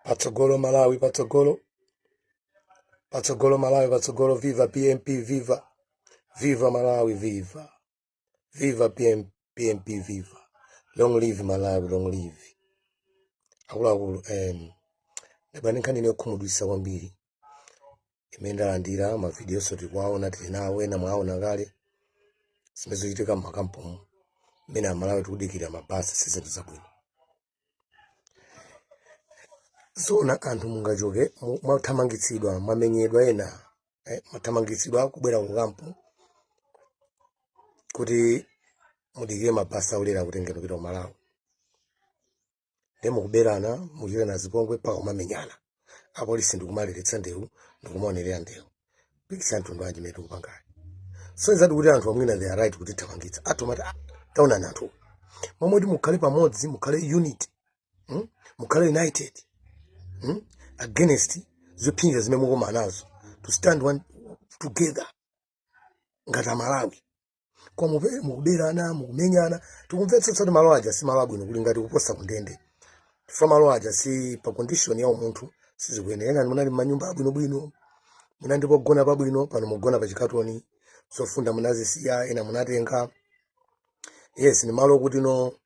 Patsogolo Malawi, patsogolo, patsogolo Malawi, patsogolo. Viva PMP, viva, viva Malawi, viva, viva PM, PMP viva. Long live Malawi, long live. Akuluakulu, ndabwera ndi nkhani yokhumudwitsa kwambiri imene ndalandira. Mavidiyonso tikuwaona, tili nawo, ena mwaona kale zimene zikuchitika m'makampumu mmene Amalawi tikudikira mabasi. Si zinthu zabwino. Zona anthu mungachoke mwathamangitsidwa, mwamenyedwa ena, mwathamangitsidwa kubwera ku kampu kuti mudikire mabasi aulere akutengeni kupita ku Malawi, ndi mukuberana, mukuchitana zipongwe mpaka kumamenyana, apolisi ndikumaleretsa ndewu, ndikumaonerera ndewu. Picture mtundu wanji imene tikupangayi? So izati kuti anthu amwina they are right kutithamangitsa. Athu mati, "Ah, taonani anthu momwe kuti mukhale pamodzi, mukhale unit, Mukhale united, Against zopsinja zimene mukumana nazo, to stand one together ngati Amalawi. Koma mukuberana, mukumenyana. Tikumvetsetsa kuti malo aja si malo abwino, kuli ngati kuposa kundende, chifukwa malo aja si pa condition ya umunthu, sizikuyenera. Ena munali m'manyumba abwinobwino, munali ndi pogona pabwino, pano mugona pa chikatoni, zofunda munazisiya, ena munatenga. Yes, ni malo okuti no,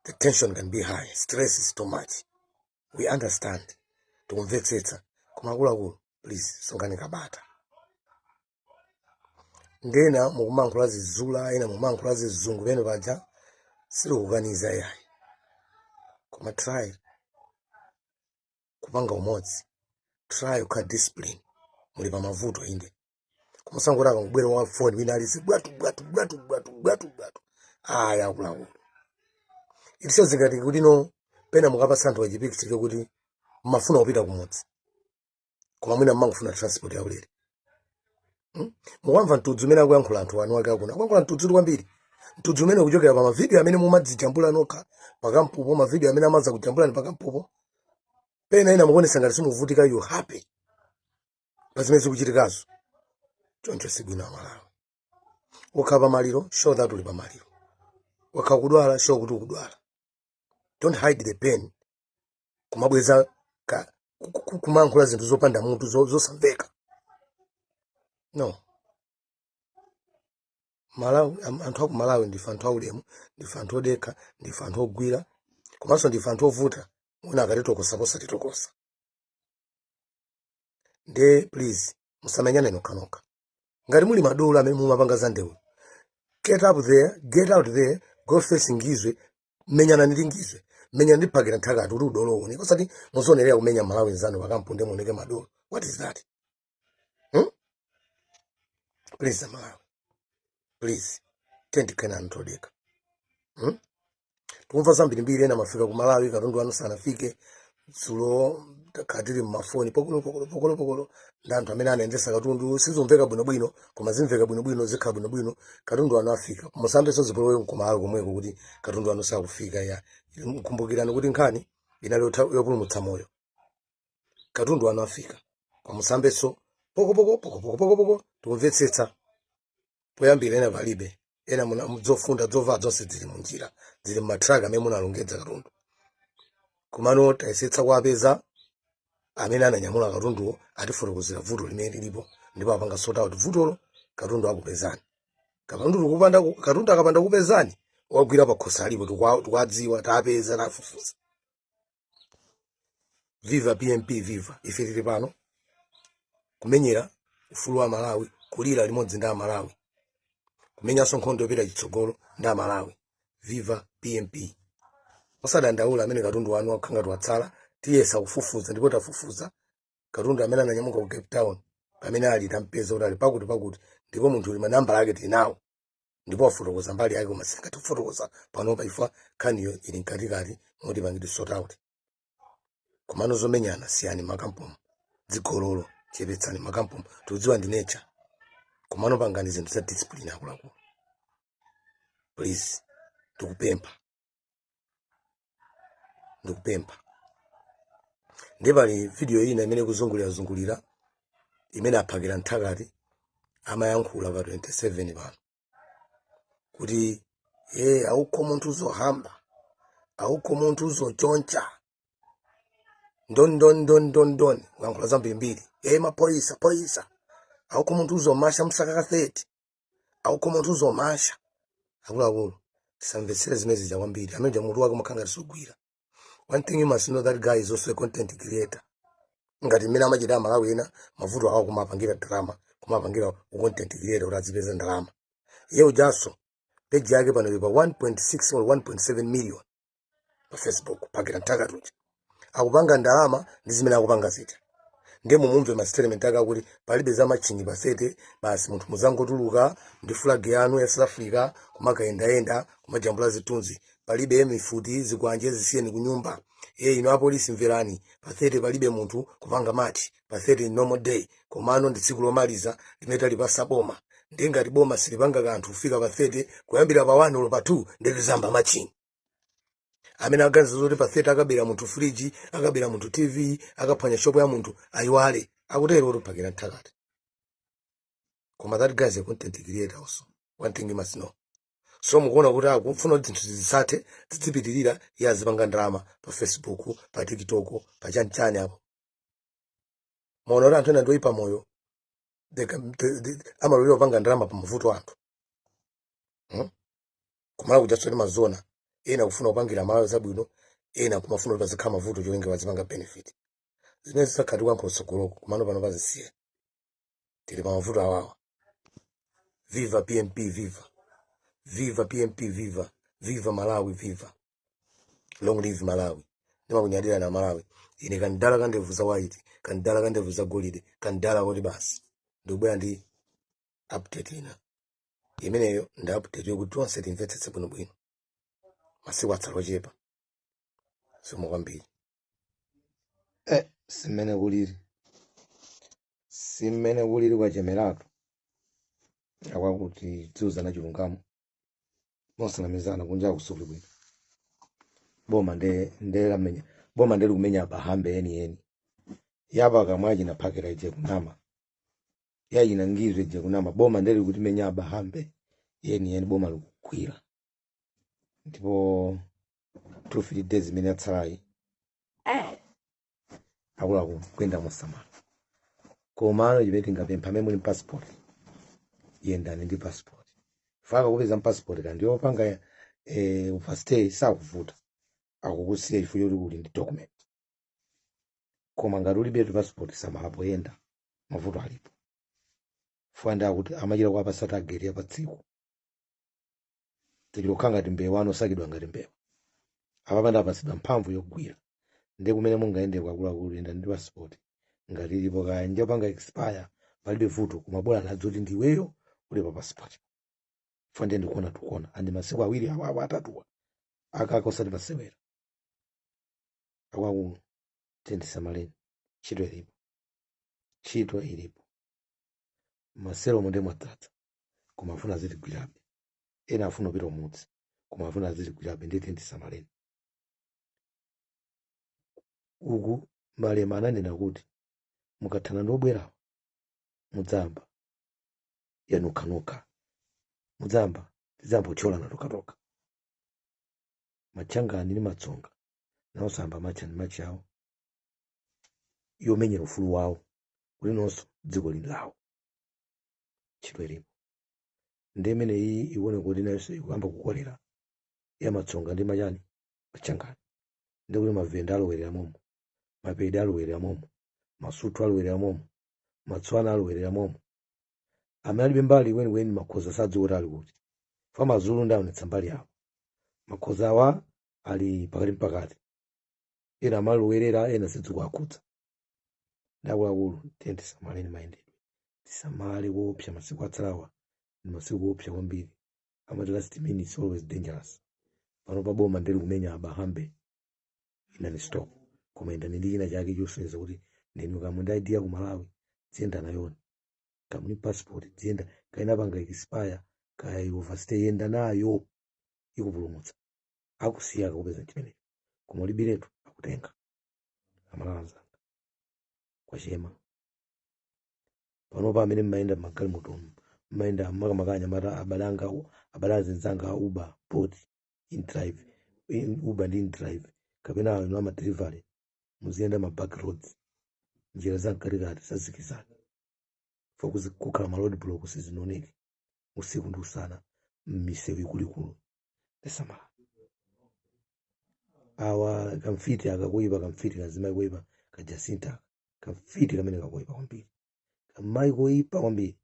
the tension can be high, stress is too much. We understand, tikumvetsetsa. Koma akuluakulu, please, sungani kabata. Ndena mukumankhula zizula, ena mukumankhula zizungu pene paja, sitikukaniza yayi, koma try kupanga umodzi, try kukhala discipline. Muli pa mavuto inde, koma sangoti akangobwera wa phone wina alisi bwatu bwatu bwatu bwatu bwatu bwatu. Aya, akuluakulu, it shows ngati kuti no, pena mukapasa anthu achipikisi chokuti mmafuna kupita kumudzi, koma mwina mmangofuna transport yaulere, Mukamva mtudzi umene akuyankhula anthu anu ake akuna akuyankhula mtudzi kwambiri, mtudzi umene ukuchokera pa mavidiyo amene mumadzijambula nokha pakampupo, mavidiyo amene amaza kujambulani pakampupo. Pena ena mukuonesa ngati simuvutika, you happy pa zimene zikuchitikazo. Choncho sibwino, Amalawi. Ukhala pamaliro, show that uli pamaliro. Wakhala kudwala, show kuti ukudwala. Don't hide the pain, kumabweza kumankhula zinthu zopanda mutu, zosamveka. No, Malawi, anthu aku Malawi ndife anthu aulemu, ndife anthu odekha, ndife anthu ogwira, komanso ndife anthu ovuta. Mwina akatitokosa posatitokosa. Nde please, musamenyane nokhanokha. Ngati muli madolo amene mumapanga za ndewu, get up there, get out there, go face Ngizwe, menyana ndi Ngizwe, menyana ndi Phakira Nthakati kuti udolo uone, osati muzionerera kumenya Malawi nzanu pakampu nde muoneke madolo. What is that, Please, Malawi, please, tendikhale anthu odekha, Tikumva zambirimbiri, ena mafika ku Malawi, katundu wanu sanafike. Dzulo takhala tili mmafoni, pokolo pokolo pokolo pokolo ndi anthu amene anayendesa katundu. Sizimveka bwinobwino, koma zimveka bwinobwino, zikhala bwinobwino. Katundu wanu afika. Musambenso zipolowe ku Malawi komweko kuti katundu wanu sakufika ya. Kumbukirani kuti nkhani inali yopulumutsa moyo. Katundu wanu afika, koma musambenso pokopoko pokopoko pokopoko. Tikumvetsetsa poyambira ena palibe, ena zofunda, zovala zonse zili munjira, zili mmatraka amene munalongedza katundu. Komano tayesetsa kuwapeza amene ananyamula katunduwo, atifotokozera vuto limene lilipo, ndipo apanga sort out vutolo. Katundu akupezani. Katundu kupanda katundu akapanda kupezani, wagwira pakhosi alipo, tikuwadziwa, tapeza, tafufuza. Viva PMP, viva! Ife tili pano kumenyera ufulu wa Malawi, kulira limodzi ndi Amalawi, kumenyanso nkhondo yopita chitsogolo ndi Amalawi. Viva PMP! Osadandaula amene katundu wanu wakhanga watsala, tiyesa kufufuza ndipo tafufuza katundu amene ananyamuka ku Cape Town pamene ali, tampeza kuti ali pakuti pakuti, ndipo munthu uli manambala ake tili nawo, ndipo wafotokoza mbali yake, koma singathe kufotokoza panopa ifwa nkhaniyo ili mkatikati moti pangidwe sort out. Komano zomenyana siyani makampumu, dzigololo chepetsani makampumu. Tikudziwa ndi nature, komano pangani zinthu za discipline. Akuluakulu, please, ndikupempha, ndikupempha. Ndi pali video ina imene ikuzungulira zungulira imene aphakira Nthakati amayankhula pa 27 pano kuti ye, awukho munthu uzohamba, awukho munthu uzochoncha. Ndon ndon ndon ndon ndon uyankhula zambirimbiri. E, mapolisa, polisa akukho munthu uzomasha msaka ka 30, akukho munthu uzomasha. Akuluakulu, tisamvetsere zimene zija kwambiri. Amene mutu wake umakhala ngati sugwira. One thing you must know, that guy is also a content creator, ngati mmene amachita Amalawi ena mavuto awo kumapangira drama, kumapangira content creator kuti azipeza ndalama. Iye ujaso page yake pano ili pa 1.6 or 1.7 million pa Facebook. Pakira nthaka tuja akupanga ndalama ndi zimene akupanga zija. Ndiye mumumve ma statement ake akuti palibe za marching pa 30 basi, munthu muzangotuluka ndi flag yanu ya South Africa kumakayendayenda, kumajambula zithunzi. Palibe mifuti, zikwanje zisiyeni kunyumba. E, ino apolisi, mverani, pa 30 palibe munthu kupanga march. Pa 30 normal day, komano ndi tsiku lomaliza limene talipasa boma. Ndiye ngati boma silipanga kanthu kufika pa 30, kuyambira pa 1 olo pa 2 ndiye tizamba marching. Amene aganiza zoti pa 30 akabera munthu friji, akabera munthu TV, akaphwanya shopo ya munthu, ayiwale. Akutero kuti phakira nthakati. Koma that guy is a content creator also. One thing you must know, so mukuona kuti akufuna kuti zinthu zisathe, zidzipitirira. Iye azipanga ndalama pa Facebook, pa TikTok, pa chanichani apo. Maona kuti anthu ena ndioyipa moyo. Amalolera kupanga ndalama pa mavuto anthu, Kumala kujaso ndi mazona ena kufuna kupangira Malawi zabwino, ena kumafuna kuti pazikhala mavuto, cholinga pazipanga benefit. Zimene zisakhati kuyankha utsogoloko. Kumano pano pazisiya, tili pa mavuto awawa. Viva PMP, viva, viva PMP, viva, viva Malawi, viva, long live Malawi. Ndimakunyadira na Malawi ine, kandala kandevu za white, kandala kandevu za golide, kandala kuti basi. Ndikubwera ndi update ina. Imeneyo ndi update yokuti tonse timvetsetse bwinobwino. Masiku atsala ochepa. Zikomo kwambiri. Eh, simene kulili, simene kulili kwachemeratu akwakuti tiuzana chilungamo mosanamizana. Kunja kusukuli bwino. Boma nde nde lamenya, boma nde likumenya bahambe eni eni. Yapa kamwe achinaphakira ije kunama, yachina ngizwe ije kunama. Boma nde likutimenya bahambe eni eni. Boma likugwira ndipo 2 days imene yatsalayi, akuluakulu, kuyenda mosamala. Komano chimene tingapempha, amene muli passport, yendani ndi passport. Faka kupeza passport kandi yopanga overstay sakuvuta, akukusiya chifukwa choti uli ndi document. Koma ngati ulibetu passport, samala poyenda, mavuto alipo. Fanda akuti amachita kuwapasa target ya pa tsiku, tichilokha ngati mbewa, anosakidwa ngati mbewa. Apapa apasidwa mphamvu yogwira. Ndi kumene mungayende, akuluakulu, yenda ndi passport ngati ilipo. Kaya njopanga expire, palibe vuto, koma bola nadzoti ndiweyo uli pa passport. Fande ndikuona tukuona andi masiku awiri awawa, atatuwa akaka osati masewera. Akuluakulu, tisamaleni. Ntchito ilipo, ntchito ilipo. Maseromo ndi mwadzaza, koma afuna azitigwirabe. Ena afuna kupita umudzi, koma afuna azitigwirabe. Ndiye tisamaleni. Uku Malema ananena kuti mukathana ndi obwerawa, mudzayamba yanokhanokha, mudzayamba, tidzayamba kuthyolana tokatoka. Machangani ndi Matsonga nawo samba march and march yawo yomenyera ufulu wawo, kuti nonso dziko lili lawo. Ntchito ilipo. Ndi imene iyi ikuoneka kuti nayonso ikuyamba kukolera ya Matsonga ndi machani, Machangani, ndi kuti Mavenda alowerera momo, Mapedi alowerera momo, Masuthu alowerera momo, Matswana alowerera momo. Amene alibe mbali kwenikweni, Makhoza sadziwa kuti ali kuti. Fa Mazulu ndi aonetsa mbali yawo, Makhoza awa ali pakati mpakati, ena amalowerera, ena sidzikuwakhudza. Ndi akuluakulu, tiye tisamaleni mayendedwe, tisamale kuopsa. Masiku atsalawa ndi masiku oopsa kwambiri. Amati last minute is always dangerous. Pano pa boma ndili kumenya abahambe inani stop, koma endani ndi china chake chosonyeza kuti ndinu kamwe ndi ID ya ku Malawi, dziyenda nayoni. Kamwe passport, dziyenda. Kaina panga expire, kaya overstay, yenda nayo, ikupulumutsa. Akusiya akakupeza chimenecho, koma ulibiretu akutenga. Amalawi anzanga, kwachema panopa. Amene mmayenda mmagalimoto, mmayenda makamaka anyamata, abale anga, abale azinzanga a Uber, Bolt, inDrive, Uber ndi inDrive, kapena anu ama delivery. Muziyenda ma back roads, njira za mkatikati zazikizana fo kukhala ma road block, sizinaoneke usiku ndi usana m'misewu ikuluikulu. Tisamala awa kamfiti akakuipa, kamfiti kazimayi kuipa, kajasinta kamfiti kamene kakuipa kwambiri, kamayi koipa kwambiri.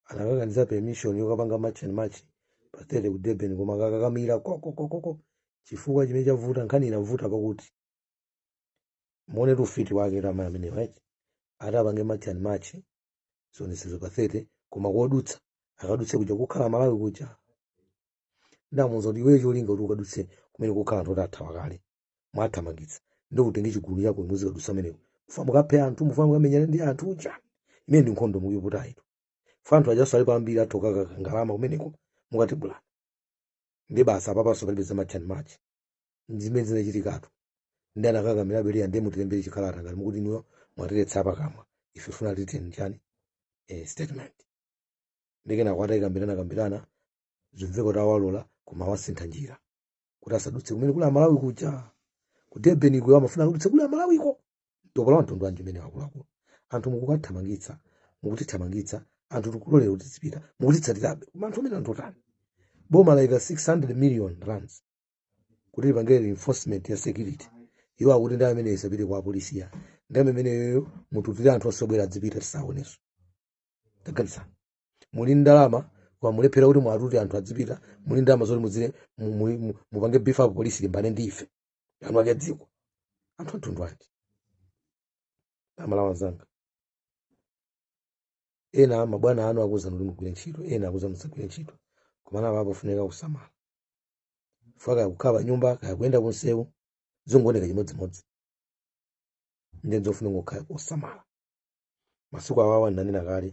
Anakakaniza permission yokapanga March and March pa 30 ku Durban, koma kakakamira kokokokoko chifukwa chimene chavuta, nkhani inavuta pakuti muone ufiti wake tamayi amene, right? Ati apange March and March zionesezo pa 30, koma kodutsa akadutse kuja kukhala Malawi kuja. Ndamuwuza kuti iweyo cholinga kuti ukadutse kumene kukhala anthu oti athawa kale, mwathamangitsa, ndi utenge chigulu chako muzikadutsa ameneko, mufa mukaphe anthu, mufa mukamenyane ndi anthu uja. Imene ndi nkhondo mukuyiputayitu fa anthu ajaso alipo ambiri athoka ngalama kumeneko mukatibulana ndi basa. Apapanso palibe za March and March zimene zinachitikatu. Ndi anakakamira beriya, ndiye mutilembere chikalata ngati mukuti niyo mwatiletsa pakamwa, ife funa written chani, statement. Ndikena kwata ikambirana kambirana, zimveko kuti awalola, koma awasintha njira kuti asadutse kumene kuli Amalawi kuja ku Durban kuyo, amafuna kudutse kuli Amalawiko. Topola mtundu wanji umene wakuluakulu? Anthu mukukathamangitsa, mukutithamangitsa anthu, tikulolera kuti tizipita, mukutitsatirabe, koma anthu amene anthu otani? Boma laika 600 million rands kuti lipange reinforcement ya security. Iwo akuti ndi amene isapite kwa apolisiya, ndi ameneyoyo mututire anthu osobwera adzipita, tisaonenso. Taganizani, muli ndalama koma mulephera kuti mwatuti anthu adzipita. Muli ndalama zoti muzile mupange beef up polisi limbane ndi ife anthu ake dziko. Anthu amtundu wanji? Amalawi anzanga, ena mabwana anu akuwuzani kuti mugwire ntchito, ena akuwuzani musagwire ntchito, koma nawo apofunika kusamala. Faka kukhala pa nyumba kaya kuyenda kunsewu zingooneka chimodzimodzi, ndiye zofunika kukhala kusamala. Masiku awawa, ndanena kale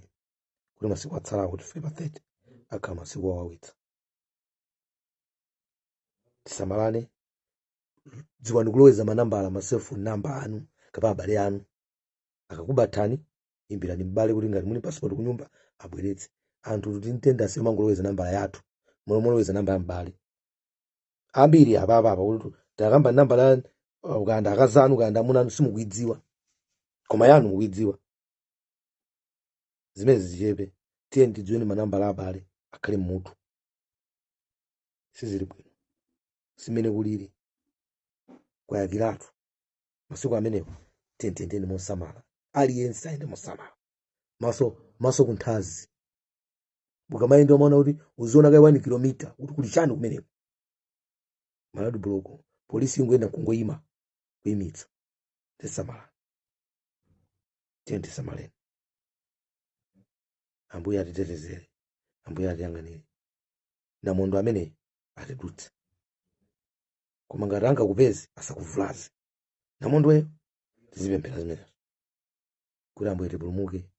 kuti masiku atsalawo kuti tifike pa 30 akhala masiku awawitsa. Tisamalane. Dziwani kuloweza manambala, ma cellphone number anu kapena abale anu. Akakubathani, imbirani m'bale kuti ngati muli passport kunyumba abweretse. Anthu tintendasi mangoloweza nambala yathu, moloweza namba ya m'bale ambiri apapa apa kuti takamba nambala ya ukanda akazanu ukanda amuna anu simukuidziwa, koma yanu mukuidziwa. Zimene zichepe. Tiye tidziweni manambala abale akhale mmutu. Sizili bwino simene kulili kwayakiratu masiku amenewo. Tiye tiyendeni mosamala, aliyense ayende mosamala, maso maso kunthazi. Ukamayenda umaona kuti uziona kai 1 kilomita kuti kuli chani kumeneko. Ma road block, polisi ingoyenda kungoyima kuyimitsa. Tisamala, tiye tisamaleni. Ambuye atitetezere, Ambuye atiyang'anire, namondo amene atidutse, koma ngati angakupeze asakuvulaze namondweyo. Tizipemphera zimenezo kuti Ambuye tipulumuke.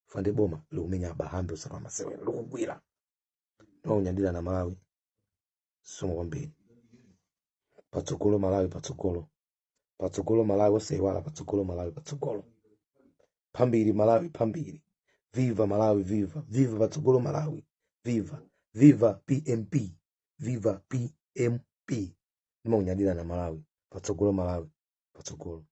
Fande boma likumenya abahambe usatu amasewera likugwira. Ndimakunyadira na Malawi somo kwambiri. Patsogolo Malawi, patsogolo, patsogolo Malawi, osayiwala patsogolo Malawi, patsogolo, phambiri Malawi, phambiri. Viva Malawi, viva, viva! Patsogolo Malawi, viva, viva PMP, viva PMP! Ndimakunyadira na Malawi. Patsogolo Malawi, patsogolo.